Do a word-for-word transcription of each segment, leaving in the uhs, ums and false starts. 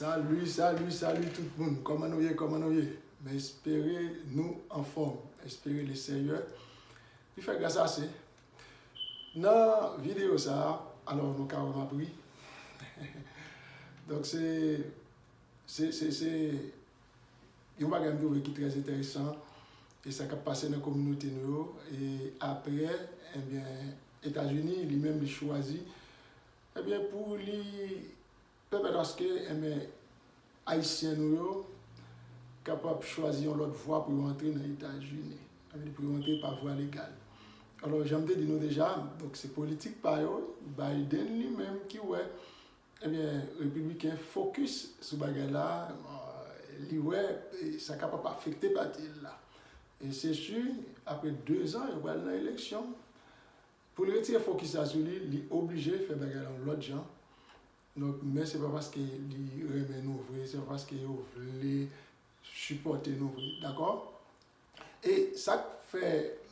Salut, salut, salut tout moun. Kòman nou ye? Kòman nou ye? M espere nou anfòm. M espere le Seyè li fè gras ase. Nan videyo sa a, alò nou ka wè m ap ri. Donk se se se se yon bagay m twouve ki trè enteresan e sa k ap pase nan kominote nou yo. E apre, ebyen, Etazini li menm li chwazi, ebyen, pou li pèmèt aske, ebyen, Ayisyen nou yo kapab chwazi yon lòt vwa pou yo antre nan Etazini. Sa vle di pou yo antre pa vwa legal. Alò, jan m te di nou deja, donk se politik pa yo, Biden li menm ki wè, ebyen, repibliken fokis sou bagay la, li wè sa kapab afekte pati l la. E se si, apre de zan, yo pral nan eleksyon. Pou l retire fokis la sou li, li oblije fè bagay la yon lòt jan. Donk, men se pa paske li renmen nou vre, se pa paske yo vle sipòte nou vre, dakò? E sa k fè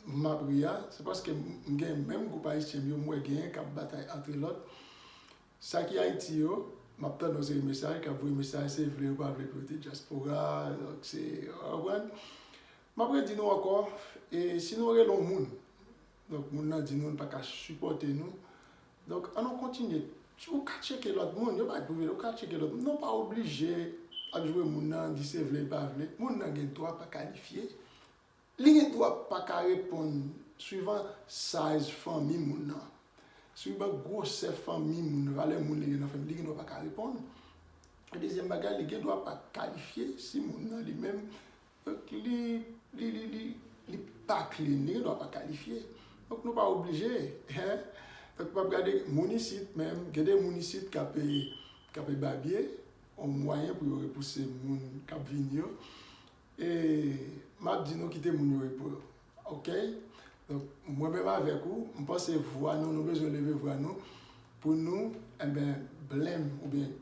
m ap ri a, se paske m gen menm gwoup ayisyen m yo, m wè genyen k ap batay antre lòt. Sa ki Ayiti yo, m ap tande yon seri mesaj, k ap voye mesaj, se vle yo pa vle pou yo te dyaspora, donk se, w konprann? M ap redi nou ankò, e si nou rele yon moun, donk moun nan di nou l pa ka sipòte nou, donk ann nou kontinye. Ou ka tcheke lòt moun, yo pa pwouve, ou ka tcheke lòt moun. Non, ou pa oblije ap joure moun nan, di se vle l pa vle. Moun nan gen dwa pa kalifye. Li gen dwa pa ka reponn swivan size fanmi moun nan. Swivan gwosè fanmi moun nan, valè moun li gen nan fanmi, li gen dwa pa ka reponn. Dezyèm bagay, li gen dwa pa kalifye si moun nan li menm, donk, li, li, li, li, li pa clean, li gen dwa pa kalifye. Donk, nou pa oblije, en. Donk, m ap gade moun isit menm, gen de moun isit k ap, k ap babye, yon mwayen pou yo repouse moun k ap vini yo. E m ap di nou kite moun yo repo yo. Oke? Donk, mwen menm avèk ou, m panse vwa nou, nou bezwen leve vwa nou pou nou, enben, blame oubyen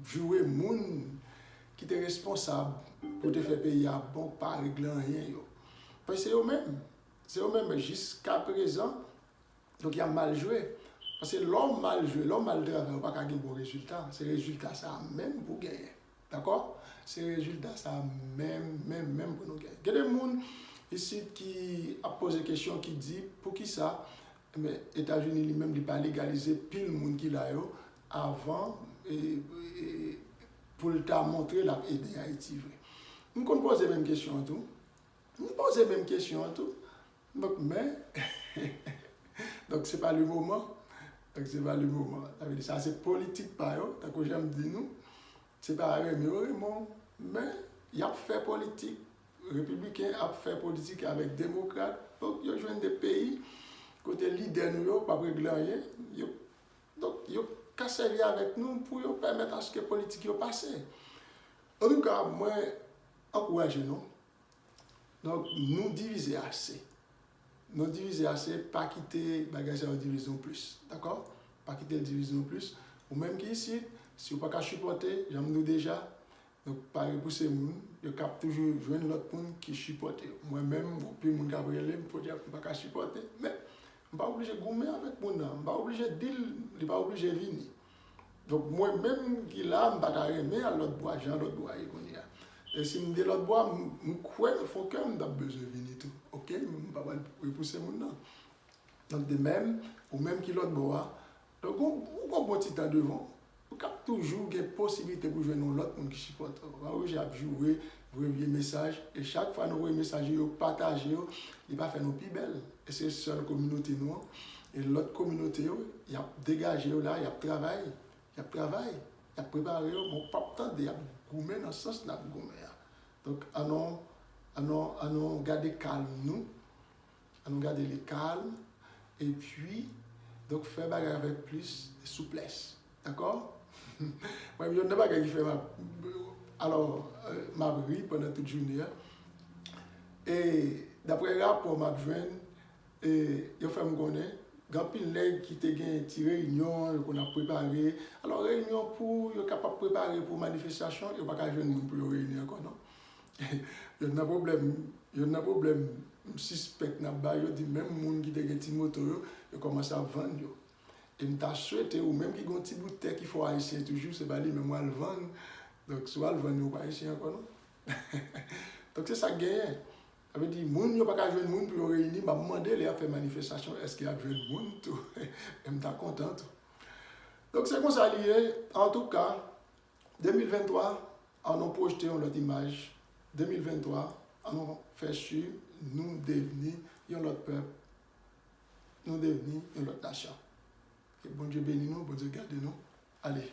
joure moun ki te responsab pou te fè peyi a bon pa regle anyen yo. Paske se yo menm, se yo menm jiska prezan, donk y ap mal jwe. Paske lè w mal jwe, lè w mal travay, ou pa ka gen bon rezilta. Se rezilta sa a menm pou w genyen. Dakò? Se rezilta sa a menm, menm, menm pou nou genyen. Gen de moun isit ki ap poze kesyon, ki di, poukisa, enben, Etazini li menm, li pa legalize pil moun ki la yo avan, e, e, pou l ta montre l ap ede Ayiti vre? M konn poze menm kesyon an tou. M poze menm kesyon an tou. Donk, men, donk, se pa le moman. Donk, se pa le moman. Sa vle di, sa se politik pa yo, tankou jan m di nou. Se pa renmen yo renmen w, men y ap fè politik. Repibliken ap fè politik avèk demokrat. Donk, yo jwenn de peyi kote lidè nou yo p ap regle anyen. Yo, donk, yo ka sèvi avèk nou pou yo pèmèt aske politik yo pase. Antouka, mwen ankouraje nou. Donk, nou divize ase. Nou divize ase, pa kite bagay sa yo divize nou plis. Dakò? Pa kite l divize nou plis. Ou menm ki isit, si w pa ka sipòte, jan m di w deja, donk pa repouse moun, yo k ap toujou jwenn lòt moun ki sipòte yo. Mwen menm, gon pil moun k ap rele m, podyab m pa ka sipòte, men m pa oblije goumen avèk moun nan, m pa oblije di l, li pa oblije vini. Donk, mwen menm ki la, m pa ta renmen al lòt bò a, jan lòt bò a ye kounye a. E si m te lòt bò a, m, m kwè nan fon kè m, m t ap bezwen vini tou. Oke? M pa pral repouse moun nan. Donk, de menm, ou menm ki lòt bò a, donk, ou, ou gon bon ti tan devan w, ou k ap toujou gen posiblite pou jwenn yon lòt moun ki sipòte w. Pa oblije ap joure, voye vye mesaj, e chak fwa nou voye mesaj yo, yo pataje yo, li pa fè nou pi bèl. E se sèl kominote nou an. E lòt kominote yo, y ap degaje yo la, y ap travay. Y ap travay, y ap prepare yo, men w p ap tande y ap goumen nan sans n ap goumen an. Donk, ann nou, ann nou, ann nou gade kalm nou, ann nou gade li kalm, epi, donk, fè bagay avèk plis souplès. Dakò? Mwen, youn nan bagay ki fè m ap, alò, euh, m ap ri pandan tout jounen an. E, daprè rapò m ap jwenn, e, yo fè m konnen, gen anpil nèg ki te gen ti reyinyon, yo konn ap prepare. Alò, reyinyon pou yo kapab prepare pou manifestasyon, yo pa ka jwenn moun pou yo reyini ankò, non. Youn nan pwoblèm, youn nan pwoblèm m sispèk n ap bay yo, di menm moun ki te gen ti moto yo, yo kòmanse ap vann yo. E m ta swete ou menm ki gen yon ti bout tè ki fò ayisyen toujou, se pa li menm w al vann, Donk, si w al vann yo, ou pa Ayisyen ankò, non. Donk, se sa k genyen. Sa vle di, moun yo pa ka jwenn moun pou yo reyini, m ap mande lè y ap fè manifestasyon, èske y ap jwenn moun tou? M ta kontan tou. Donk, se konsa li ye. Antouka, de mil venntwa, ann nou pwojte yon lòt imaj. De mil venntwa, ann nou fè si nou devni yon lòt pèp, nou devni yon lòt nasyon. Ke Bondye beni nou, Bondye gade nou. Ale,